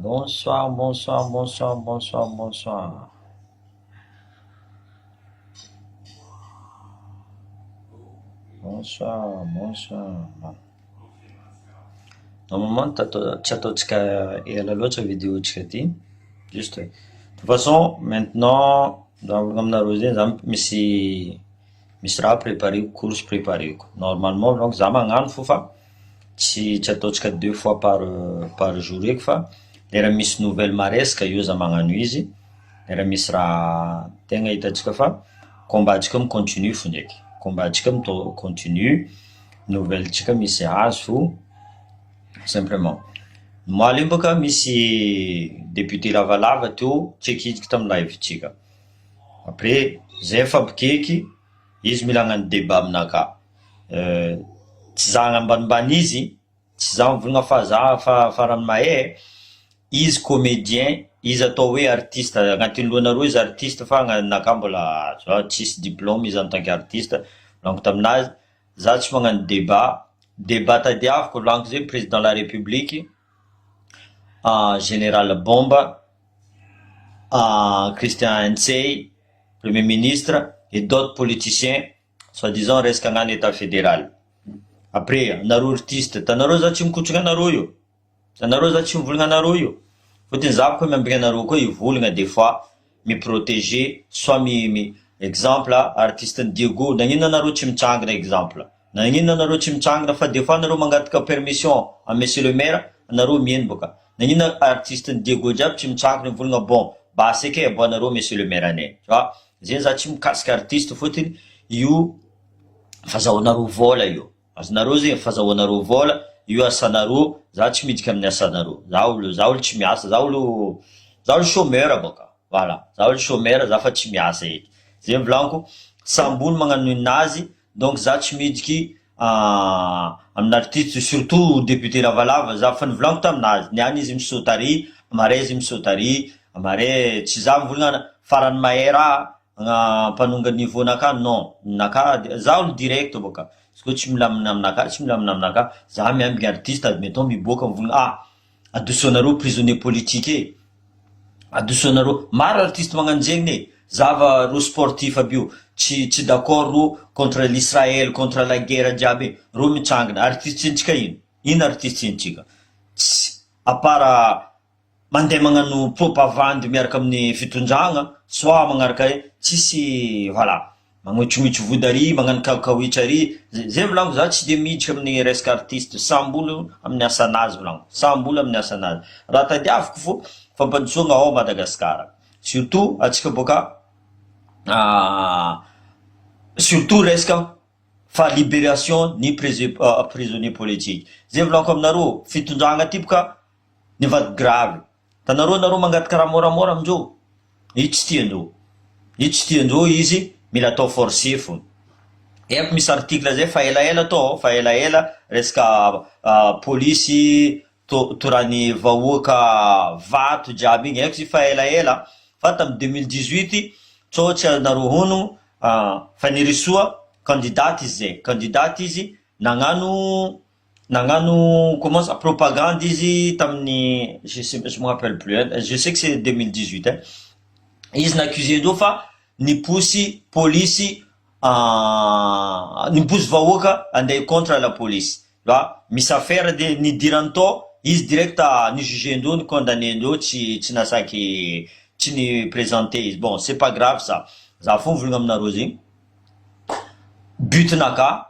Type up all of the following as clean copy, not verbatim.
Bonsoir, bonsoir, bonsoir, bonsoir, bonsoir. Bonsoir, bonsoir. Normalement tsy ataontsika ela loatra vidéo tsika ty, juste de toute façon maintenant raha volagna aminareo zegny za misy misy raha prépareko, course prépareko, normalement donc za magnano fô fa tsy tsy ataontsika deux fois par par jour eky fa lera misy nouvelle maresaka eo za magnano izy, lera misy raha tegna hitantsika fa combat tsika mi-continue fo ndraiky, combat tsika mito- continue, nouvelle tsika misy azo fo simplement. Omaly io bôka misy député lavalava teo tsy eky tamy live tsika, après zay fampikeky izy mila hagnano débat aminakahy, tsy za agnambanimbany izy, tsy za mivolagna fa za fa farany mahay, izy comédien, izy atao hoe artiste agnatin'ny lohanareo izy artiste fa aminakahy mbola tsisy diplôme izy en tant qu'artiste, volaniko taminazy za tsy magnano débat, débat tadiaviko volaniko zay président de la république, général Bomba, Christian Ntsay premier ministre et d'autres politiciens soi-disant resaka hagnano état fédéral. Après anareo artiste, tanareo za tsy mikotrana anareo io, tanareo za tsy mivolagna anareo io, fôtony za koa miambigny anareo koa hivolagna des fois mi-protéger soit mi mi exemple artiste Diego nagnino anareo tsy mitsangana exemple, nagnino anareo tsy mitsangana fa des fois anareo mangataka permission à monsieur le maire anareo miheno bôka, nagnino artiste Diego jiaby tsy mitsangana mivolagna bon basy eky e aboanareo monsieur le maire anay, tu vois, zegny za tsy mikasika artiste fôtony io fazahoanareo vôla io, azonareo zegny fazahoanareo vôla io asanareo, za tsy miditra amin'ny asanareo, za olo za olo tsy miasa, za olo za olo chômeur bôka, voilà, za olo chômeur za fa tsy miasa eky, zay volaniko samby olo magnano ninazy donc za tsy midriky amin'ny artiste surtout député lavalava za fa nivolaniko taminazy niany izy misaute ary, amaray izy misaute ary, amaray tsy za mivolagna farany mahay raha mpanonga niveau nakahy non, ninakahy za olo direct bôka, izy koa tsy milamina aminakahy tsy milamina aminakahy, za miambigny artiste admettons miboaka mivolagna ah adosoanareo prisonnier politique e, adosoanareo maro artiste magnano zegny e, zava ro sportif aby io tsy tsy d'accord ro contre l'Israël contre la guerre jiaby e, ro mitsangana artiste ntsika ino, ino artiste ntsika tsy à part mandeha magnano propagandy miaraka amin'ny fitondragna soit magnaraka tsisy voilà magnotrognotro vody ary magnano kaokaoitra ary, zay volaniko za tsy de miditra amin'ny resaka artiste samby olo amin'ny asanazy volaniko, samby olo amin'ny asanazy, raha tadiaviko fô fampandrosoana ao Madagasikara surtout atsika bôka surtout resaka fa libération ny prisi- prisonnier politique, zay volaniko aminareo fitondragna ty boka nivadiky grave, tanareo nareo mangataka raha moramora amindreo, io tsy tiandreo, io tsy tiandreo izy mila atao forcé fô, haiko misy article zay fa elaela atao fa elaela resaka polisy to- torany vahoaka vato jiaby igny haiko izy fa elaela fa tamy 2018 tsao tsy anareo honogno Fanirisoa candidate izy zay, candidate izy nagnano nagnano comment ça propagande izy tamin'ny je sais je me rappelle plus hein, je sais que c'est 2018 hein, izy n'accusé-ndreo fa niposy polisy niposy vahoaka andeha contre la police, a misy affaire de nidirany tao izy direct ni-juger-ndreo ni-condamner-ndreo tsy tsy nasaky tsy ni présenter izy. Bon, c'est pas grave ça, za fô mivolagna aminareo zegny but-nakahy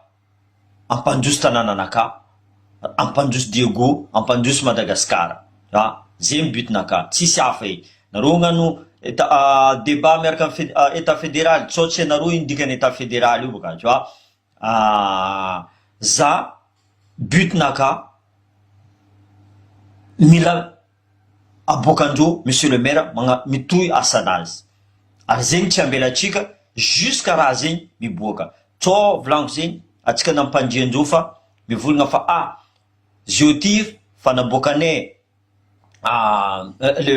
ampandroso tanànanakahy, ampandroso Diego, ampandroso Madagasikara, a zegny but-nakahy tsisy hafa eky, nareo hagnano état débat miaraka amy fé- état fédéral tsao tsy hainareo ino dikany état fédéral io bôka, tu vois. Za but-nakahy mila aboakandreo monsieur le maire magna mitohy asanazy ary zegny tsy ambelatsika jusqu'à raha zegny miboaka, tsao volaniko zegny atsika nampandriandreo fa mivolagna fa ah zio ty fa naboakanay le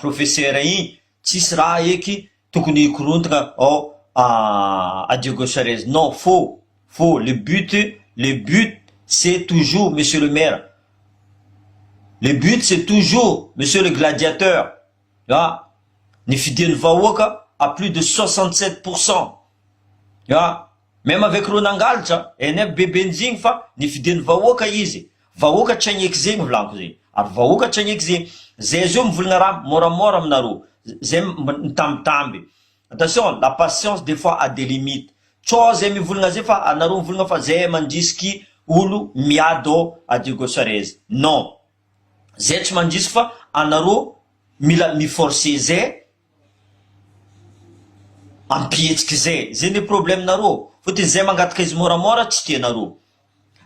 professeur igny tsisy raha eky tokony hikorontagna ao à Diego Suarez. Non, faux, faux. Le but, le but, c'est toujours monsieur le maire. Le but c'est toujours monsieur le gladiateur ah ny fidian'ny vahoaka à plus de 67 pourcent ah même avec reo nangalatra hainay be benzigny fa ny fidian'ny vahoaka izy vahoaka tsy hagneky zegny volaniko zegny ary vahoaka tsy hagneky zegny zay zao mivolagna raha moramora aminareo zay mitambitamby attention la patience des fois a des limites Tsao zay mivolagna zay fa anareo mivolagna fa zay mandrisiky olo miady ao à Diego Suarez non zay tsy mandrisy fa anareo mila mi forcer zay ampihetsiky zay zay ny problème nareo fotony zay mangataka izy moramora tsy tianareo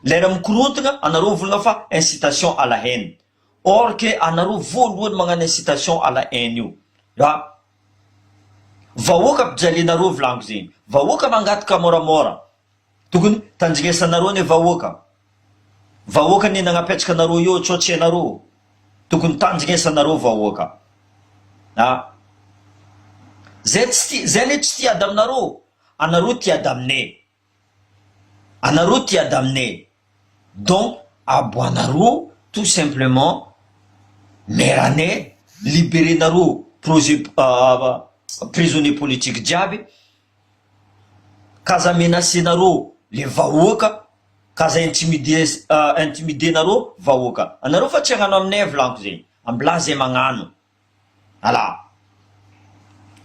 lera mikorontagna anareo mivolagna fa incitation à la haine or que anareo voalohany magnano incitation à la haine io a Vahoaka ampijalianareo volaniko zegny. Vahoaka mangataka moramora. Tokony tandrignesanareo anie vahoaka. Vahoaka anie nagnapetraka anareo eo tsao tsy hainareo. Tokony tandrignesanareo vahoaka. A. Zay tsy tia, zay anie tsy tia ady aminareo. Anareo tia ady aminay. Anareo tia ady aminay donc aboanareo tout simplement maire anay liberer nareo projet prisonnier politique jiaby k'aza menacer nareo le vahoaka k'aza intimider intimider nareo vahoaka anareo fa tsy hagnano aminay volaniko zegny ambilà zay magnano Ala!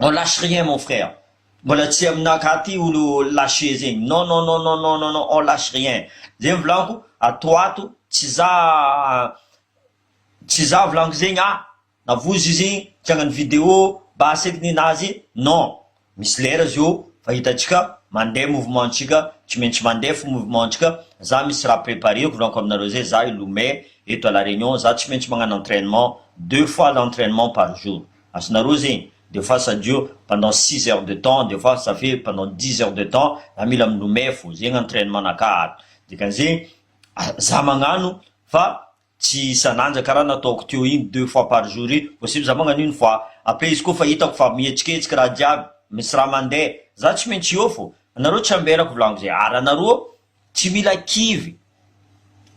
On lâche rien mon frère, mbola tsy aminakahy ty olo lâcher zegny, non non non non non non non on lâche rien, zegny volaniko ato ato tsy za tsy za volaniko zegny ah navozo izy igny tsy hagnano vidéo basy eky ninazy non, misy lera zio fa hitantsika mandeha mouvement ntsika tsy maintsy mandeha fo mouvement ntsika, za misy raha prepareko volaniko aminareo zay za hilomay eto à la réunion za tsy maintsy magnano entrainement deux fois l'entrainement par jour azonareo zegny des fois ça dure pendant six heures de temps des fois ça fait pendant dix heures de temps za mila milomay fo zegny entrainement naka ato dikan'zegny za magnano fa Tsy isan'andra karaha nataoko teo iny deux fois par jour iny, possible za magnano une fois, après izy koa fa hitako fa mihetsiketsika raha jiaby, misy raha mandeha, za tsy maintsy eo fô, anareo tsy amberako volaniko zay, ary anareo tsy mila kivy,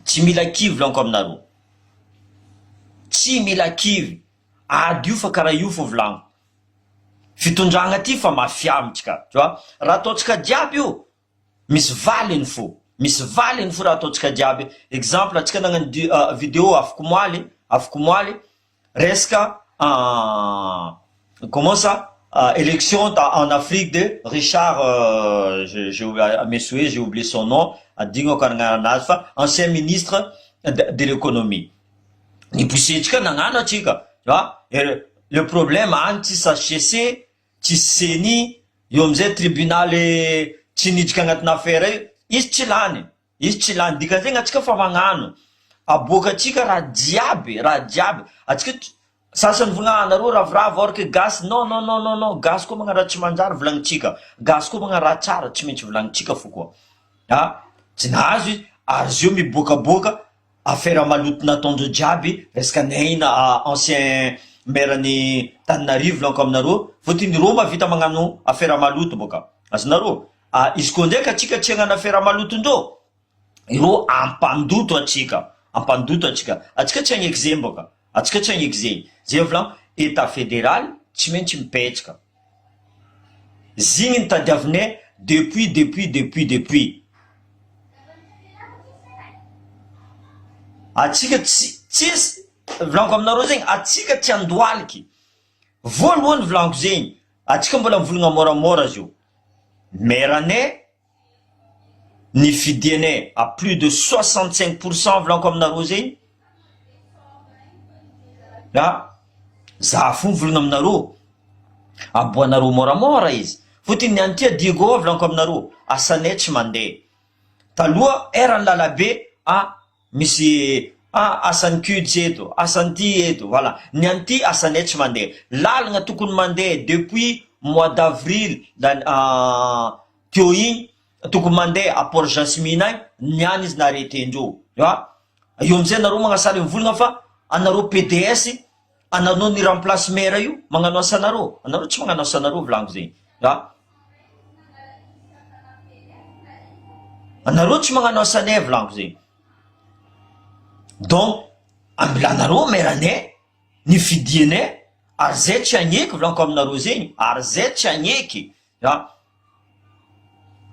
tsy mila kivy volaniko aminareo, tsy mila kivy, ady io fa karaha io fô volaniko, fitondragna ty fa mafia amintsika, tu vois, raha ataontsika jiaby io, Misy valiny fo, misy valiny fo raha ataontsika jiaby, exemple antsika nagnano video afakomaly, afakomaly resaka comment ça election en Afrique de Richard je à mes souhaits j'ai oublié son nom adignako agnaranazy fa ancien ministre de l'économie, ni-pousser-tsika nagnano atsika le problème any tsisy HCC Tsisy ceni, eo amizay tribunal tsy niditra agnatina affaire io, izy tsy lany, izy tsy lany, dikan'izegny atsika fa magnano, aboakatsika raha jiaby, raha jiaby, atsika tsy, sasany volagna ah nareo ravoravo or que gasy, non non non non non, gasy koa magnano raha tsy manjary volagnintsika, gasy koa magnano raha tsara tsy maintsy volagnintsika fo koa, ah tsy nahazo izy ary zio miboakaboaka Affaire maloto nataondreo jiaby resaka Naina ancien maire ny Tananarivo volaniko aminareo fotony reo mahavita magnano affaire maloto boka azonareo ah izy koa ndraiky atsika tsy hagnano affaire malotondreo ireo ampandoto atsika ampandoto atsika atsika tsy hagneky zegny boka atsika tsy hagneky zegny zay volaniko etat federal tsy maintsy mipetraka Zigny ny tadiavinay depuis depuis depuis depuis. Atsika tsy tsisy volaniko aminareo zegny atsika tsy andohaliky voalohany volaniko zegny atsika mbola mivolagna moramora zio maire anay Nifidianay à plus de 65 pour cent volaniko aminareo zegny a! Za fo mivolagna aminareo, aboanareo moramora izy, fotony ny an'ity Diego volaniko aminareo, asanay tsy mandeha, taloha eran'ny lalabe a misy a asan'ny cuds eto, asan'ity eto, voilà, ny an'ity asanay tsy mandeha, lalagna tokony mandeha depuis mois d'avril teo igny tokony mandeha à port jasmine agny niany izy n'arrêter-ndreo a eo amizay nareo magnasary mivolagna fa anareo PDS anareo ni remplace maire io magnano asanareo anareo tsy magnano asanareo volaniko zegny a anareo tsy magnano asanay volaniko zegny donc. Ambilanareo maire anay, nifidianay, ary zay tsy hagneky volaniko aminareo zegny, ary zay tsy hagneky a!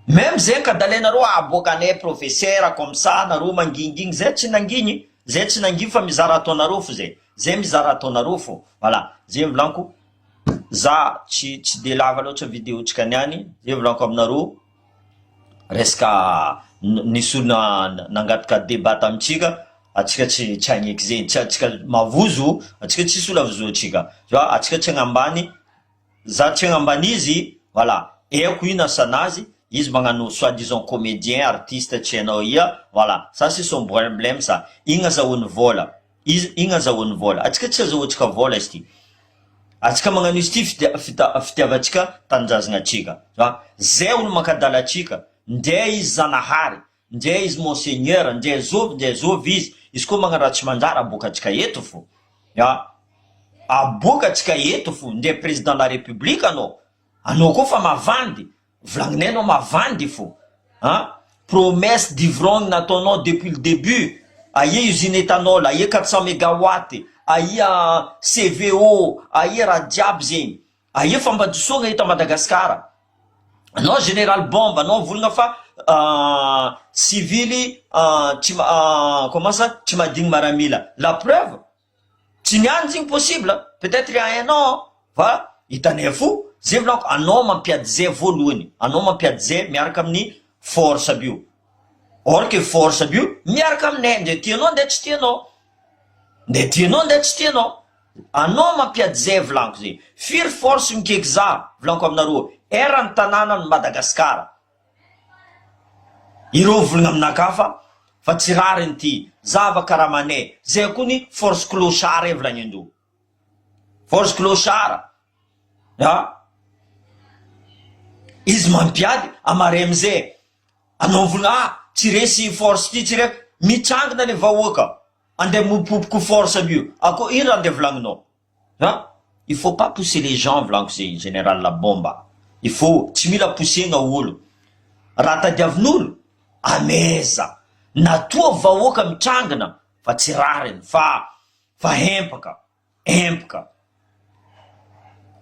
Même zegny kadalainareo aboakanay professeur comme ça nareo mangingigny, zay tsy nangigny, zay tsy nangigny fa mizara ataonareo fo zay, zay mizara ataonareo fo, voilà, zay volaniko, za tsy tsy de lava loatra video tsika niany, zay volaniko aminareo. Resaka nisy olona nangataka debat tamintsika, atsika tsy tsy hagneky zegny, tsy atsika mavozo, atsika tsisy olo avozo atsika, fa atsika tsy hagnambany, za tsy hagnambany izy, voilà, haiko ino asanazy, izy magnano soit disant comedien, artiste tsy hainao ia, voilà, ça c'est son problème ça, igny azahoany vôla. Iza igny azahoany vôla? Atsika tsy azahoantsika vôla izy ty. Atsika magnano izy ty fitia- fita- fitiavantsika tanindrazagna atsika. A zay olo mankadala atsika, ndre izy Zanahary, ndre izy Monseigneur, ndre zovy ndre zovy izy, izy koa magnano raha tsy manjary aboakatsika eto fo. A aboakatsika eto fo, ndre président la république anao, anao koa fa mavandy, Volagninay anao mavandy fo an! Promesse d'ivrogne nataonao depuis le début, aia usine ethanol, aia 400 megawatt, aia CVO, aia raha jiaby zegny, aia fampandrosoagna eto à Madagascar, anao général bombe anao mivolagna fa civily tsy comment ça tsy mahadigny maramila, la preuve Tsy ny any zegny possible, peut etre à un an fa hitanay fo, zay volaniko anao mampiady zay voalohany, anao mampiady zay miaraka amin'ny force aby io, or que force aby io miaraka aminay ndre tianao ndre tsy tianao, ndre tianao ndre tsy tianao, anao mampiady zay volaniko zay, firy force mikeky za volaniko aminareo eran'ny tanànan'i Madagascar. Ireo mivolagna aminakahy fa fa tsy rariny ty zava karamanay zay koa ny force clochard e volagnindreo force clochard a izy mampiady amare amizay anao mivolagna ah tsy resy force ty tsy re mitsangana le vahoaka andeha mipopoko force aby io akô ino raha andeha volagninao An! Il faut pas pousser les gens volaniko zegny général bomba, il faut tsy mila poussegna olo, raha tadiavin'olo amaiza, na toa vahoaka mitrangana fa tsy rariny fa fa hempaka, hempaka,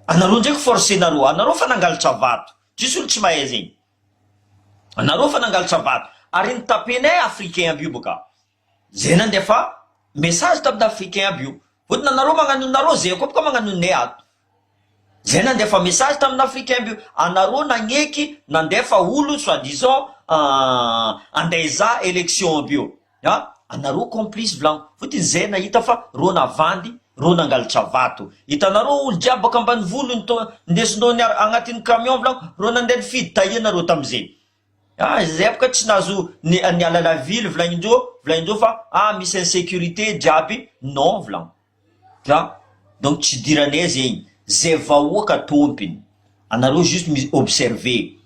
anareo ndraiky forcenareo, anareo fa nangalatra vato, tsisy olo tsy mahay zegny, anareo fa nangalatra vato, ary nitapenay africain aby io boka. Zay nandefa message tamin'ny africain aby io. Fotony anareo magnano nareo zay koa boka magnano nay ato. Zay nandefa message tamin'ny africain aby io. Anareo nagneky nandefa olo soit disant andeha hizaha election aby io. A anareo complice volagno. Fotony zay nahita fa reo navandy, reo nangalatra vato. Hitanareo olo jiaby baka ambanivolo nito- ndesindreo niar- agnatin'ny camion volagno, reo nandeha nifidy taia nareo tamizay. Ah zay boka tsy nahazo niala la ville volagnindreo volagnindreo fa ah misy insécurité jiaby non volagno a donc tsy idiranay zegny zay vahoaka tompiny anareo juste mi observer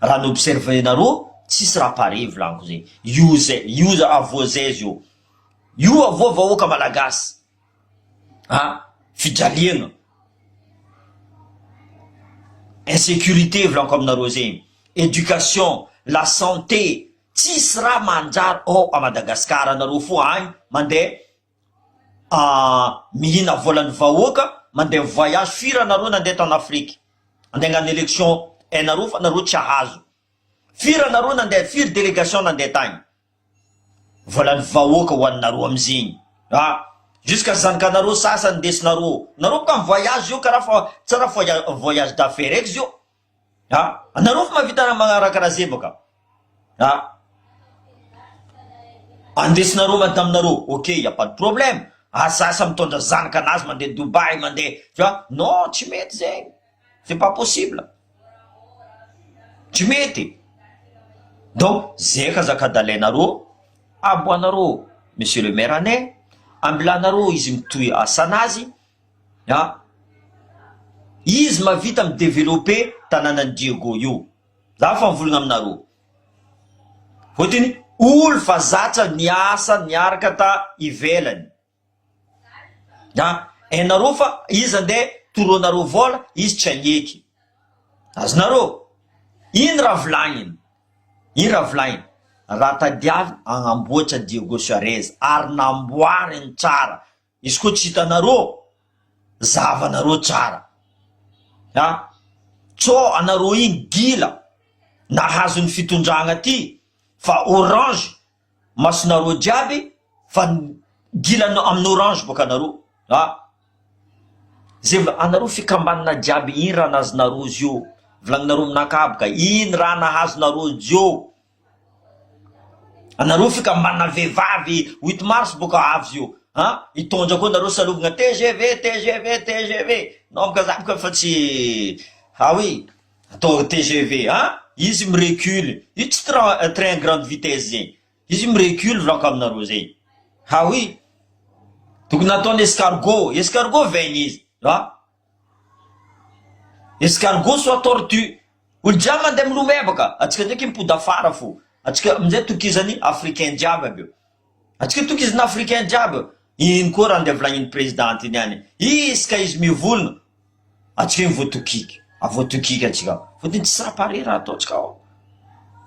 raha ny observer nareo tsisy raha pareil volagniko zegny io zay io avoa zay izy io io avoa vahoaka malagasy a fijaliagna insécurité volaniko aminareo zegny, éducation, la santé, tsisy raha manjary ao à Madagascar anareo fo agny mandeha mihina volan'ny vahoaka mandeha mivoyage firy anareo nandeha tany Afrique andeha hagnano élection hainareo fa nareo tsy ahazo firy anareo nandeha firy délégation nandeha tagny Volan'ny vahoaka ho anareo amizegny a! Jusqu'à zanakanareo sasany ndesinareo, nareo boka mi-voyage zio karaha fa tsara voyage d'affaires eky zio a! Anareo fa mahavita raha magnaraha karaha zay boka a! Andesinareo madaminareo ok y a pas de problème, a sasa mitondra zanaka anazy mandeha Dubaï mandeha tu vois, non tsy mety zegny. C'est pas possible. Tsy mety. Donc zay kazakadalainareo, aboanareo monsieur le maire anay, ambilanareo izy mitohy asanazy a, izy mahavita mi developper tanànan'i Diego io, za fa mivolagna aminareo, fôtony olo fa zatra niasa niaraka ta ivelany. A hainareo fa izy andeha toroanareo vola izy tsy hagneky azonareo ino raha volagniny ino raha volagniny. Raha tadiaviny agnamboatra Diego Suarez ary namboariny tsara izy koa tsy hitanareo zahavanareo tsara a! Tsô anareo igny gila nahazo ny fitondragna ty fa orange masonareo jiaby fa gila amin'ny orange boka anareo a! Zay anareo fikambanana jiaby iny raha nahazonareo zio volagninareo aminakahy boka iny raha nahazonareo zio. Anareo fikambanana vehivavy huit mars boka avy zio an, hitondra koa nareo salovagna tgv tgv tgv, non boka za boka fa tsy ah oui atao tgv an, izy mi recule, io tsy train train grande vitesse zegny, izy mi recule volaniko aminareo zegny, ah oui, tokony nataony escargot, escargot veigny izy an. Escargot soit tortue. Olo jiaby mandeha milomay baka, atsika ndraiky mipody afara fo, atsika amizay tokizany africain jiaby aby io, atsika tokizany africain jiaby, ino koa raha ndeha volagniny president ty niany, isaka izy mivolagna atsika io voatokiky, voatokiky atsika, fotony tsisy raha pare raha ataontsika ao,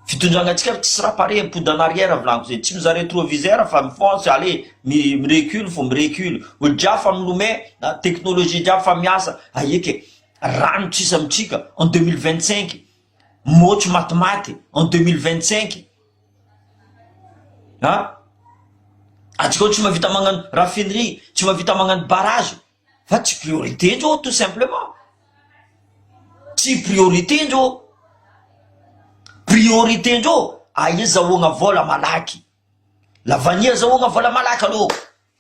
fitondragna atsika tsisy raha pare, mipody en arrière volagniko zay, tsy mizaha retroviseur fa mifonce allez mi recule fo mi recule, olo jiaby fa milomay, technologie jiaby fa miasa, aia ke. Rano tsisy amintsika en 2025, môtro matimaty en 2025 a! Antsika ao tsy mahavita magnano raffinerie, tsy mahavita magnano barrage fa tsy priorité ndreo tout simplement, tsy priorité ndreo, priorité ndreo ahizahoagna vôla malaky, lavania azahoagna vôla malaky alôha.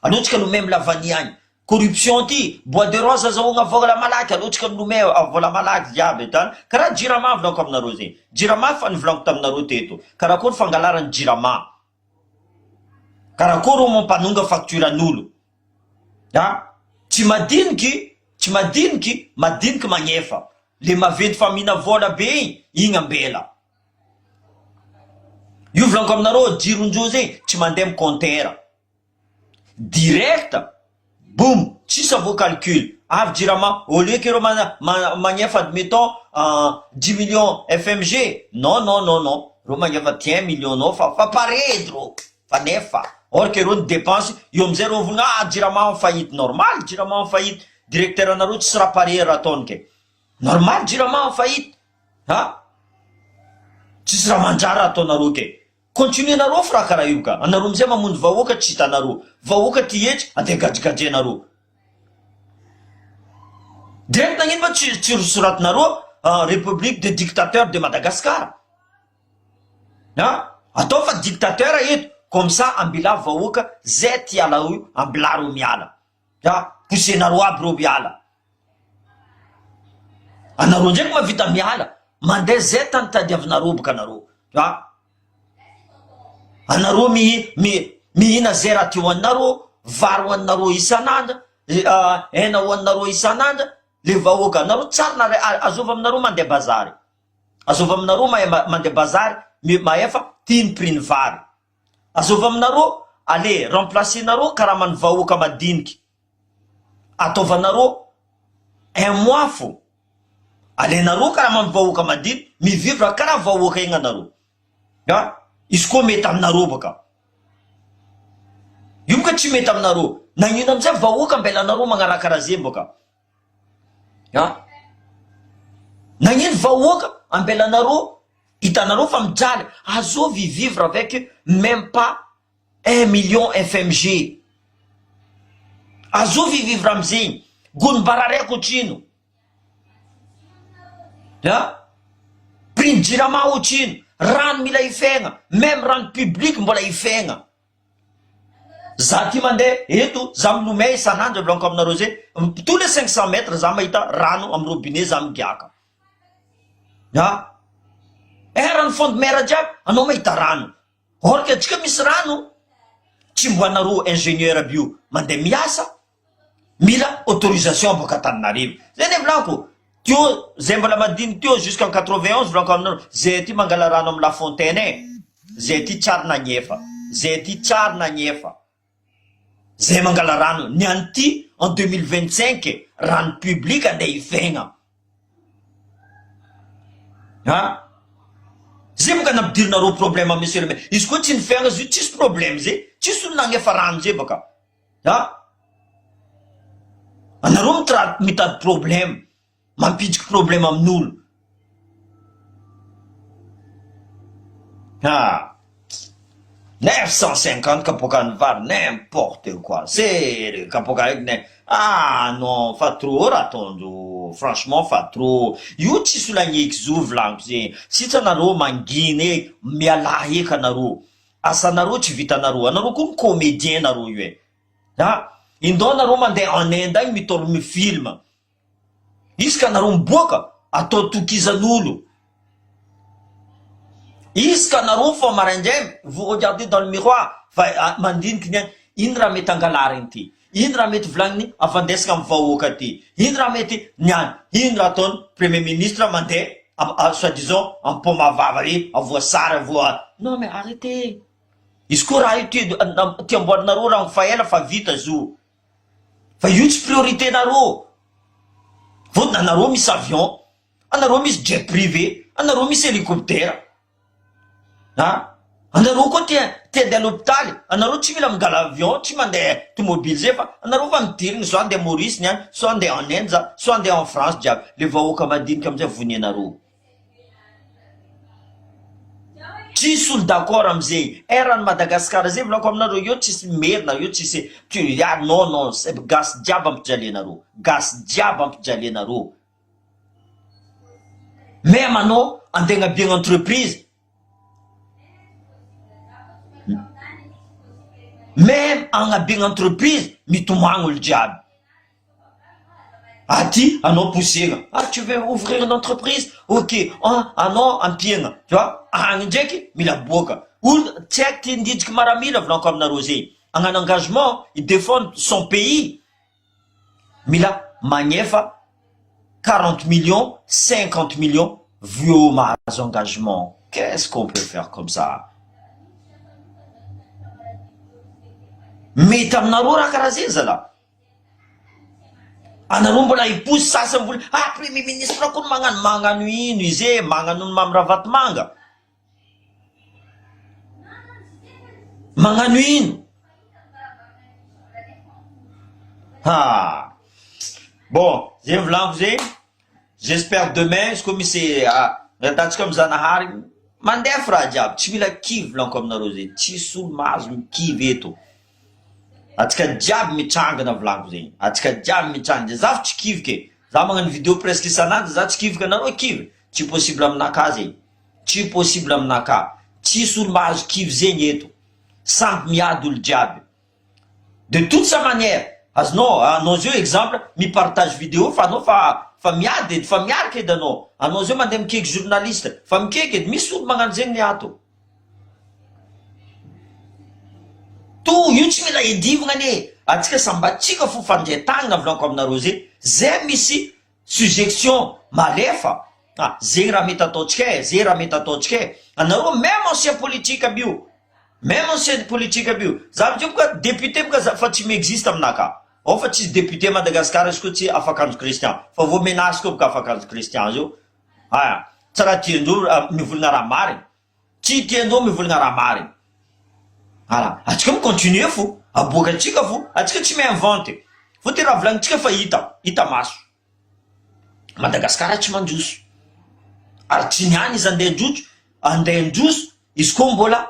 Aleo tsika lomay am lavania agny. Corruption ty, bois de rose azahoagna vola malaky, aleo tsika milomay vola malaky jiaby eto an. Karaha jirama volaniko aminareo zegny. Jirama fa nivolaniko taminareo teto. Karakory fangalarany jirama. Karakory homo mpanonga facture an'olo. A! Tsy madiniky, tsy madiniky, madiniky magnefa. Le maventy fa mihina vola be igny, igny ambela. Io volaniko aminareo, jirondreo zegny tsy mandeha am compteur. Direct boum tsisy avo calcul avy jirama au lieu que ireo magnefa admettons dix millions FMG non non non non reo magnefa ty un million nao fa fa pare edy reo fa nefa or que reo ny depense eo amizay reo mivolagna ah jirama en faillite normal jirama en faillite directeur nareo tsisy raha pare raha ataony ke normal jirama en faillite ha tsisy raha manjary raha ataonareo ke Continuer nareo fa raha karaha io ka, anareo amizay mamono vahoaka tsy hitanareo, vahoaka ty hetry andeha gadragadrainareo. Direct nagnino ma tsy tsy soratinareo République de dictateur de Madagascar a, atao fa dictateur eto comme ça ambilà vahoaka zay ty hiala io ambilà reo miala. A poussenareo aby reo miala. Anareo ndraiky mahavita miala, mandeha zay tany tadiavinareo boka anareo a. Anareo mi mi mihina zay raha ty hoaninareo, vary hoaninareo isan'andro, hena hoaninareo isan'andro, le vahoaka anareo tsary nare azova aminareo mandeha bazary, azova aminareo mahay mandeha bazary mahefa ty ny prix ny vary. Azovy aminareo, allez remplacer nareo karaman'ny vahoaka madiniky, ataovanareo un mois fô, alainareo karaman'ny vahoaka madiniky, mi vivre karaha vahoaka igny anareo, a, izy koa mety aminareo baka, io boka tsy mety aminareo, nagnino amizay vahoaka ambelanareo magnaraha karaha zegny baka, a, nagnino vahoaka ambelanareo Hitanareo fa mijaly, azovy vivre avec même pas un million FMG, azovy vivre amizegny, gony barareko otrino, a, prix ny jirama otrino, rano mila ifegna, meme rano public mbola ifegna, za ty mandeha eto, za milomay isan'andro volaniko aminareo zay, tous les 500 mètres za mahita rano amy robinet za migiaka. A! Eran'ny fond de mer jiaby anao mahita rano or que antsika misy rano tsy mbo anareo ingénieur aby io mandeha miasa mila autorisation boaka Antananarivo zay ne volaniko teo zay mbola madiniky teo jusqu'en 91 volaniko aminareo zay aty mangala rano amy la fontaine e zay aty tsary nagnefa zay aty tsary nagnefa Zay mangala rano ny an'ity en 2025 rano public andeha hifegna a! Zay boka nampidirinareo problème monsieur le maire izy koa tsy nifehagna izy io tsisy problème zay tsisy olo nagnefa rano zay baka a anareo mitra- mitady problème mampidriky problème amin'olo ha 950 kapoakan'ny vary n'importe quoi sérieux kapoaka raiky ne ah non fa trop raha ataondreo franchement fa trop io tsisy olo agneky zo volaniko zegny sitsa anareo mangina e mialà eky anareo asanareo tsy vitanareo anareo koa mi-comedien nareo io e ah indao nareo mandeha en Inde agny mi-tourne film Isaka anareo miboaka atao tokizan'olo Isaka anareo fa maraindray vous regardez dans le miroir fa mandiniky ny ino raha mety angalariny ty ino raha mety volagniny afandesina amy vahoaka ty ino raha mety niany ino raha ataony premier ministre mandeha soit disant ampoma vava re avoasary avoa non mais arrêtez izy koa raha io ty ty amboarinareo raha fa ela fa vita zo Fa io tsy priorité nareo. Vao anareo misy avion, anareo misy jet privé, anareo misy hélicoptère. Ah, anareo koa tia tia andeha l'hôpitaly, anareo tsy mila mingala avion, tsy mandeha tomobile zay fa anareo fa midirigny soit andeha Maurice ny any, soit andeha en Inde, soit andeha en France jiaby. Le vahoaka madinika amizay vonianareo. Tsisy olo d'accord amizay eran'i Madagascar zay volako aminareo eo tsisy merina eo tsisy tu non non gasy jiaby ampijalianareo gasy jiaby ampijalianareo même anao andeha agnabiagna entreprise même agnabiagna entreprise mitomagny olo jiaby Aty anao posena ah tu veux ouvrir une entreprise ok ah anao ampiagna tu vois agny ndraiky mila aboaka olo tsy haiko ty ndidriky maramila volaniko aminareo zegny hagnano engagement hi defendre son pays mila magnefa 40 millions 50 millions vao mahazo engagement qu'est ce qu'on peut faire comme ça mety aminareo raha karaha zegny zalah. Anareo mbola hiposy sasany mbola ah premier ministre koa no magnano magnano ino izy e magnano ny Mamy Ravatomanga magnano ino ha bon zay volaniko zay J'espère demain izy koa misy antantsika am zanahary mandefa raha jiaby tsy mila kivy volaniko aminareo zay tsisy olo mahazo mikivy eto atsika jiaby mitrangana volaniko zegny atsika jiaby mitrangana za fa tsy kivy ke za magnano video presque isan'andro za tsy kivy ka nareo kivy tsy possible aminakahy zegny tsy possible aminakahy tsisy olo mahazo kivy zegny eto samby miady olo jiaby De toute sa manière azonao anao zao exemple mi partage video fa anao fa fa miady edy fa miaraka edy anao anao zao mandeha mikeky journaliste fa mikeky edy misy olo magnano zegny ny ato to io tsy mila edivagna anie atsika sambatsika fo fandray tagnana volaniko aminareo zay zay misy Suggestion malefa ah zegny raha mety ataontsika eh, zegny raha mety ataontsika eh, anareo meme ancien politique aby io, meme ancien politique aby io, za amizay boka député boka za fa tsy mi-existe aminaka, ao fa tsisy député Madagascar izy koa tsy afak'andro Christian, fa vao menace koa boka afak'andro Christian zio, ah tsy raha tiandreo mivolagna raha marigny. Tsy tianao mivolagna raha marigny. Voilà, atsika mi continuer fo, aboakatsika fo, atsika tsy mi inventer. Fô ty raha volagnintsika efa hita, hita maso. Madagascar tsy mandroso. Ary tsy niany izy andeha handroso, andeha handroso izy koa mbola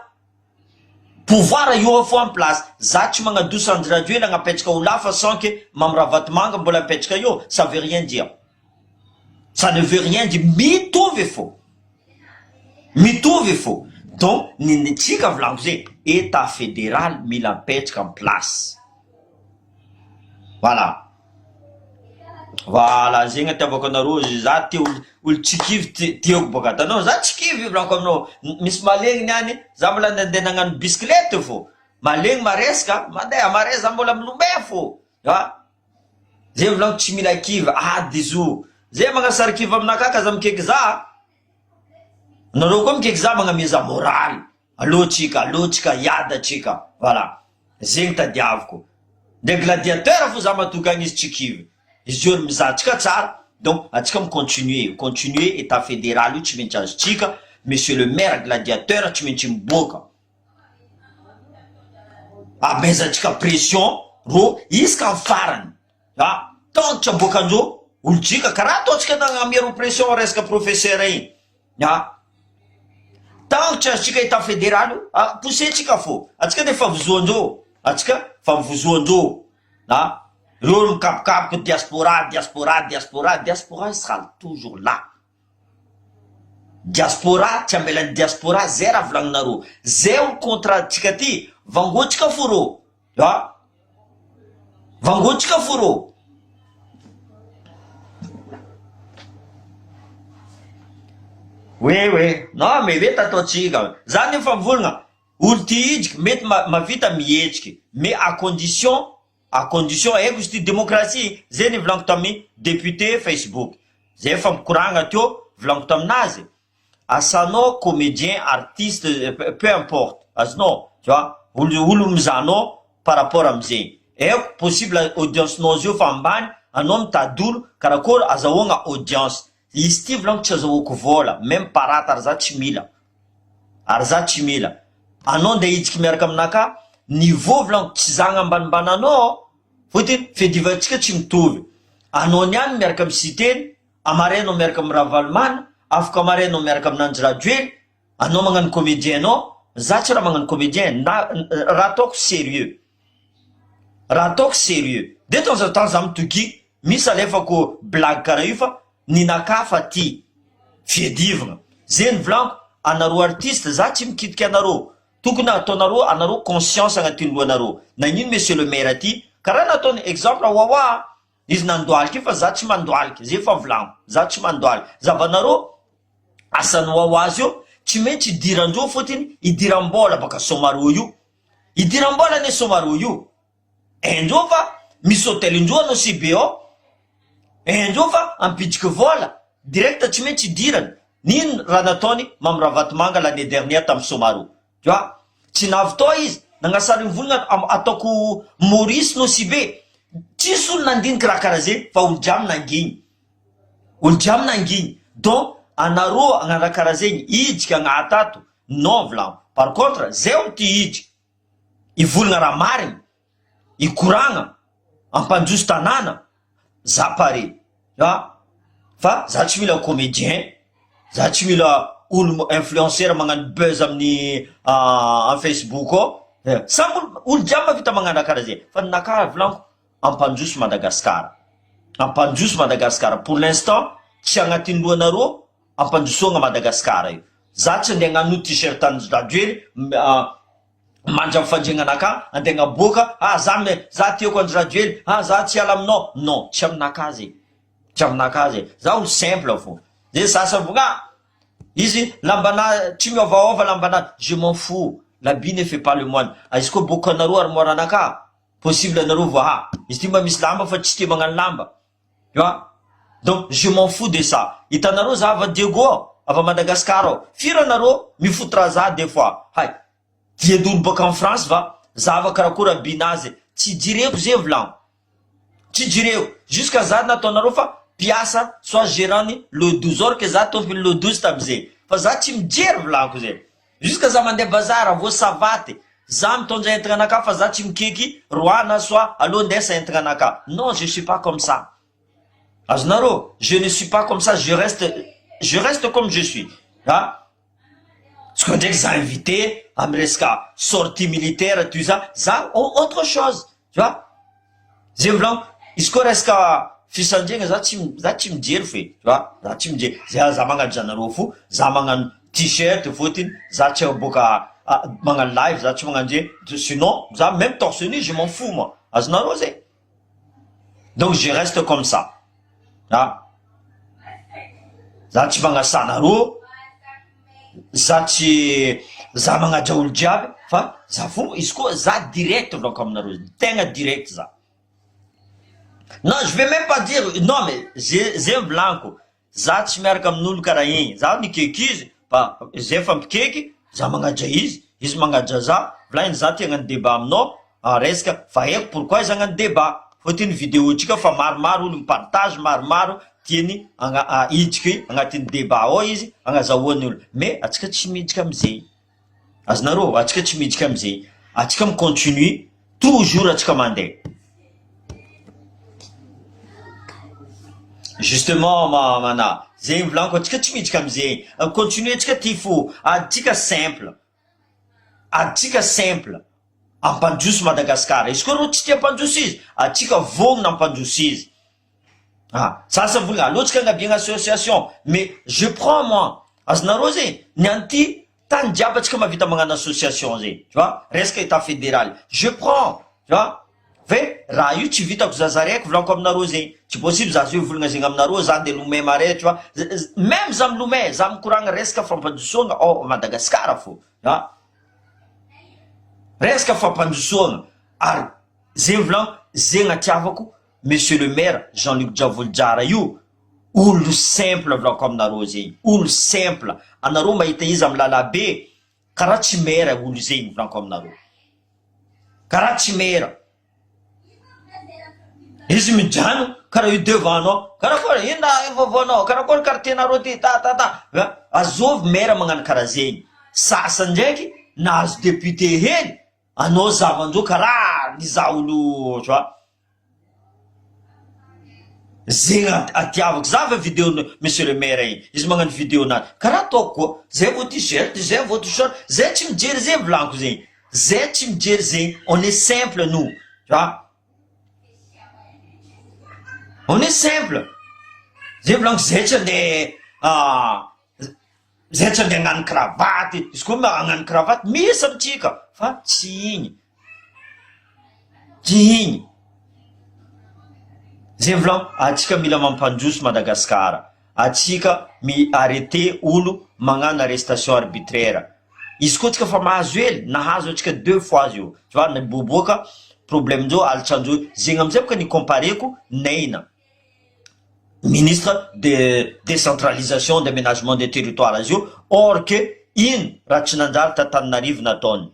pouvoir io fo en place. Za tsy magnadoso Andry Rajoelina agnapetraka ho lafa sans que Mamy Ravatomanga mbola mipetraka eo, ça veut rien dire. Ça ne veut rien dire, mitovy fô. Mitovy fô! Donc ny ny tsika volaniko zay etat federal mila mipetraka en place. Voilà. Voilà zegny atiavako anareo za te olo olo tsy kivy ti- tiako bôka atanao za tsy kivy volaniko aminao misy malegny niany za mbola nandeha nagnano bisikilety fô malegny maresaka mandeha mare za mbola milomay fô a zay volaniko tsy mila kivy ady izy io zay magnasary kivy aminakahy ka za mikeky za Nareo koa mikeky za magnameza moraly aleo tsika aleo tsika hiady atsika voilà zegny tadiaviko nde gladiateur fo za matoky agny izy tsy kivy izy io ry mizaha tsika tsara donc atsika mi continuer continuer etat federal io tsy maintsy azotsika. Monsieur le maire gladiateur tsy maintsy miboaka. Amezantsika pression rô isaka am farany a tant tsy aboakandreo olo jika karaha ataontsika nagnamia reo pression resaka professeur igny a tant tsy azontsika etat federal io a pousse tsika fô atsika nefa vozoandreo atsika fa mivozoandreo a reo mikapokapoka diaspora diaspora diaspora diaspora sera toujours là. Diaspora tsy ambelany diaspora zay raha volagninareo zay olo contre antsika ty vangoantsika fo rô a vangoantsika fo rô. Oui oui non mais mety ataontsika za nefa mivolagna olo ty hidriky mety mavita mihetsiky mais à condition À condition haiko izy ty démocratie zay nivolaniko tamin'ny député Facebook zay efa mikoragna teo volaniko taminazy asanao comédien artiste peu importe azonao tu vois olo olo mizaha anao par rapport amizegny haiko possible audience nao zio fa ambany anao mitady olo karakory azahoagna audience izy ty volaniko tsy azahoako vôla meme parate ary za tsy mila Ary za tsy mila anao ndeha hitsiky miaraka aminakahy, niveau volaniko tsy za agnambanimbany anao fotony fiadivantsika tsy mitovy, anao niany miaraka am Siteny, amaray anao miaraka am Ravalomana, afaka amaray anao miaraka am Nandry Rajoely, anao magnano comedien anao, za tsy raha magnano comedien na raha ataoko serieux. Raha ataoko sérieux de temps en temps za mitoky misy alefako blague karaha io fa ninakahy fa ty fiadivagna ze nivolaniko anareo artiste za tsy mikitika anareo tokony ataonareo anareo conscience agnatin'ny lohanareo nagnino monsieur le maire ty karaha nataony exemple wawa izy nandohalika io fa za tsy mandohalika ze fa volaniko za tsy mandohalika zavanareo asan'ny wawa zio tsy maintsy idirandreo fotiny idiram-bola baka somareo io Idiram-bola anie Somaroho io. Haindreo fa misy hotel indroa Nosy Be ao. Haindreo fa hampidiky vola direct tsy maintsy idirany. Nino raha nataony Mamy Ravatomanga l'année dernière tamin'i Somaroho. Tu vois? Tsy navy tao izy, nagnasary ny volony ataoko Maurice Nosy Be. Tsisy olo nandiniky raha karaha zegny fa olo jiaby nangigny. Olo jiaby nangigny. Donc anareo agnano raha karaha zegny, hidriky agnaty ato, Non volagno. Par contre zay olo ty hidry hivolagna raha marigny, hikoragna, hampandroso tanàna, za pare a! Fa za tsy mila comedien, za tsy mila olo influenceur magnano buzz amin'ny am facebook ao, samby olo olo jiaby mahavita magnano raha karaha zay fa ninakahy volaniko hampandroso Madagascar, hampandroso Madagascar pour l'instant tsy agnatin'ny lohanareo Ampandrosoagna Madagascar io. Za tsy andeha agnano t-shirt an'i Rajoely mandry am fandriagnanakà andeha agnaboaka ah za me za tiako Andry Rajoely ah za tsy hiala aminao non tsy aminakà zay tsy aminakà zay za olo simple fô zay sasany fogna ah izy lambanà tsy miovaova lambanà je m'en fous l'habit ne fait pas le moine ah izy koa boka anareo armoire anakà possible anareo vao ah izy ty mba misy lamba fa tsy tia magnano lamba Tu vois? Donc je m'en fous de ça. Hitanareo za avy a Diego ao, avy à Madagascar ao. Firy anareo mi-foutre za des fois. Hay, dian'olo baka en France va, zava karakory habinazy. Tsy jireko ze volagno. Tsy jireko. Jusqu'à za nataonareo fa mpiasa soit gérant ny le 12 or que za tompony le 12 tamizay. Fa za tsy mijery volagniko zay. Jusqu'à za mandeha bazar vao savaty, za mitondra entagna anakahy fa za tsy mikeky roana soit aleo ndesa entagna anakahy. Non je suis pas comme ça. Azonareo? Je ne suis pas comme ça, je reste je reste comme je suis. Ah! Izy koa ndraiky za invité amy resaka sortie militaire tout ça, za autre chose, tu vois? Zay volaniko, izy koa resaka fisandriagna za tsy za tsy mijery fo e, tu vois, za tsy mijery, za za magnano zanareo fo, za magnano t-shirt fôtony za tsy aboaka magnano live za tsy magnano ze, sinon za même torse nu je m'en fous moi, azonareo zay? Donc je reste comme ça, ah, za tsy magnasa anareo, za tsy za magnaja olo jiaby fa za fo izy koa za direct volaniko aminareo tegna direct za non je vais même pas dire non mais ze ze volaniko za tsy miaraka amin'olo karaha igny za mikeky izy fa zay fa mikeky za magnaja izy izy magnaja za volagniny za te hagnano debat aminao resaka fa haiko pourquoi izy hagnano debat. Fôtony vidéo tsika fa maromaro olo mi-partage maromaro tiany agna hidriky agnatin'ny débat ao izy agnazahoany olo mais atsika tsy miditra amizay. Azonareo? Atsika tsy miditra amizay. Atsika mi-continue toujours atsika mandeha. Justement ma mana, zegny volaniko atsika tsy miditra amizegny. Continuer tsika ty fô, aditsika simple. Atsika simple, ampandroso Madagascar, izy koa reo tsy tia ampandroso izy, atsika vonona ampandroso izy, ah za sa vola aleo tsika agnabiagna association mais je prends moi, azonareo zegny, ny an'ity tany jiaby atsika mahavita magnano association zegny tu vois, resaka etat federal, je prends tu vois. Ve raha io tsy vitako zaza raiky volaniko aminareo zegny tsy possible za zao hivolagna zegny aminareo za nde lomay mare tu vois meme za milomay za mikoragna resaka fampandrosoagna ao Madagascar fô a resaka fampandrosoagna ary zegny volaniko zegny atiavako monsieur le maire Jean Luc Djavojozara io olo simple volaniko aminareo zegny olo simple anareo mahita izy amy lalabe Karaha tsy mera olo zegny volaniko aminareo. Karaha tsy mera. Izy mijano karaha io devant anao. Karakory ino raha io vaovaonao? Karakory quartier nareo ty ta ta ta. Azovy mera magnano karaha zegny. Sasany ndraiky nahazo député hely anao zavan-dreo karaha nizaha olo tu vois. Zegny atiavako za va video monsieur le maire igny izy magnano video nazy karaha ataoko koa zay vao t-shirt zay vao t-shirt zay tsy mijery zegny volaniko zegny zay tsy mijery zegny on est simple nous tu vois on est simple zay volaniko zay tsy andeha zay tsy andeha hagnano kravaty izy koa hagnano kravaty misy amintsika fa tsy igny Tsy igny. Zay volagno, atsika mila mampandroso Madagascar, atsika mi arreter olo magnano arrestation arbitraire, izy koa tsika fa mahazo hely, nahazo atsika deux fois io, tu vois, niboaboaka problème ndreo alitranjeo, zegny amizay boka ni-compareko Naina. ministre de décentralisation d'aménagement des territoires azy io or que ino raha tsy nanjary t'Antananarivo nataony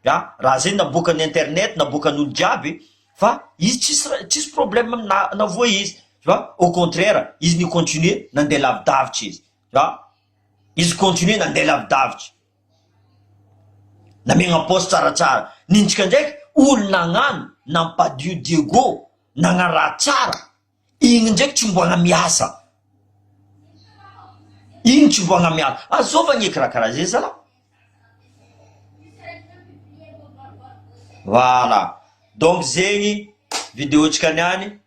a raha zay naboakan'ny internet naboakan'olo jiaby fa izy tsisy tsisy problème na navoa izy tu vois au contraire izy ni continuer nandeha lavidavitra izy tu vois izy continuer nandeha lavidavitra namegna poste tsaratsara nintsika ndraiky olo nagnano nampadio Diego nagnano raha tsara Igny ndraiky tsy mboagna miasa. Igny tsy mboagna miasa. Azova anie kiraha karaha zay zalahy. Voilà. Donc zegny vidéo tsika niany,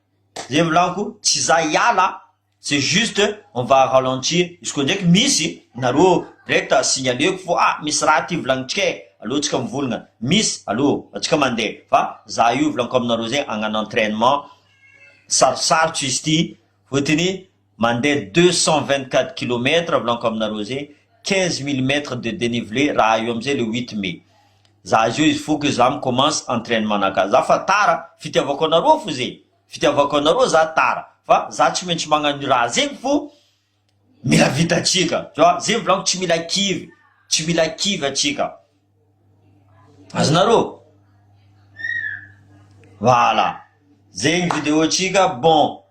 zay volaniko tsy za hiala c'est juste on va ralentir izy koa ndraiky misy nareo direct signaleko fô ah misy raha ty volagnintsika e, aleo tsika mivolagna, misy aleo atsika mandeha fa za io volaniko aminareo zay hagnano entrainement Sarosarotro izy ity fotony mandeha 224 kilomètre volaniko aminareo zay 15 millimètre de dénivelé raha io amizay le 8 mai za zio izy faut que za mi commence entrainement naka za fa tara fitiavako anareo fo zay fitiavako anareo za tara fa za tsy maintsy magnano raha zegny fo Mila vita atsika tu vois, zay volaniko tsy mila kivy, tsy mila kivy atsika, azonareo? Voilà, zegny video tsika, bon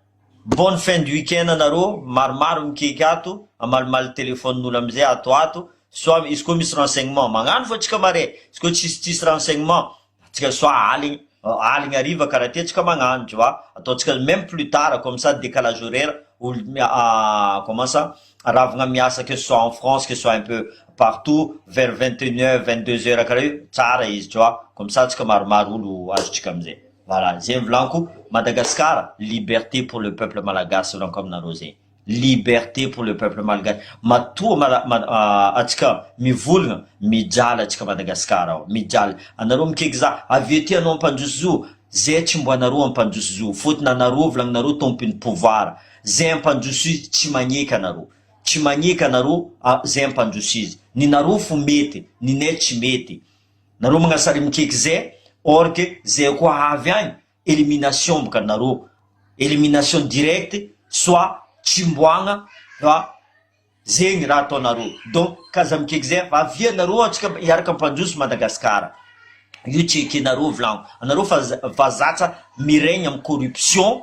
bonne fin de week-end anareo, maromaro mikeky ato, hamalimaly telephone-n'olo amizay ato ato, soit izy koa misy renseignement magnano fô tsika mare, izy koa tsisy tsisy renseignement Atsika soit aligny aligny hariva karaha ty atsika magnano tu vois, ataontsika même plus tard comme ça décalage horaire olo comment ça ravagna miasa que ce soit en France que ce soit un peu partout vers 21 heures 22 heures karaha io tsara izy tu vois comme ça atsika maromaro olo azontsika amizay voilà zay volaniko Madagascar liberté pour le peuple malagasy volaniko aminareo zay. Liberté pour le peuple malgache matoa atsika mivolagna mijaly atsika Madagascar ao mijaly anareo mikeky za avy ety anao ampandroso zo zay tsy mbo anareo ampandroso zo fotony anareo volagninareo tompony pouvoir zay ampandroso izy tsy magneky anareo tsy magneky anareo zay ampandroso izy ninareo fo mety ninay tsy mety nareo magnasary mikeky zay or que zay koa avy agny Elimination boka nareo, elimination directe soit tsimboagna fa zegny raha ataonareo donc k'aza mikeky zay fa avia nareo antsika hiaraka ampandroso Madagascar. Io tsy ekenareo volagno. Anareo fa fa zatra miregny am corruption,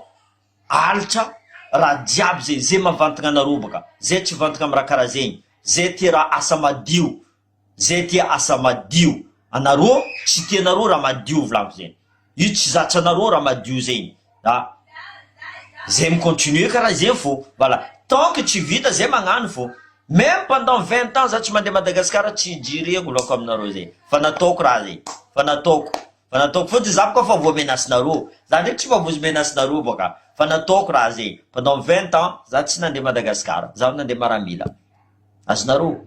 alitra, raha jiaby zay, zay mahavantagna anareo baka, zay tsy vantagna am raha karaha zegny, zay tia raha asa madio, zay tia asa madio, anareo tsy tianareo raha madio volagno zegny. Io tsy zatra anareo raha madio zegny a! Zay mi continuer karaha zegny fô, voilà, tant que tsy vita zay magnano fô, même pendant 20 ans za tsy mandeha Madagascar tsy ijireko laoko aminareo zegny, fa nataoko raha zegny, fa nataoko, fa nataoko fôtony za boka fa voa menace nareo, za ndraiky tsy mavozo menace nareo boka, fa nataoko raha zegny, pendant 20 ans za tsy nandeha Madagascar, zaho nandeha maramila. Azonareo?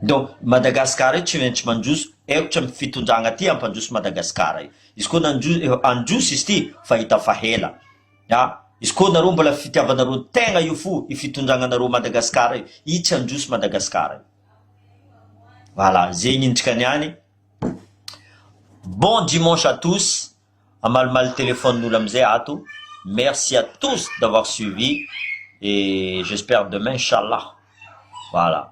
Donc Madagascar io tsy maintsy mandroso, haiko tsy amin'ny fitondragna aty hampandroso Madagascar io. Izy koa nandroso handroso izy ty fa hita fa hela. A! Izy koa nareo mbola fitiavanareo tegna io fo io fitondragnanareo Madagascar io, io tsy handroso Madagascar io. Voilà, zegny intsika niany. Bon dimanche à tous. Hamalimaly téléphone n'olo amizay ato. Merci à tous d'avoir suivi et j'espère demain inchallah. Voilà.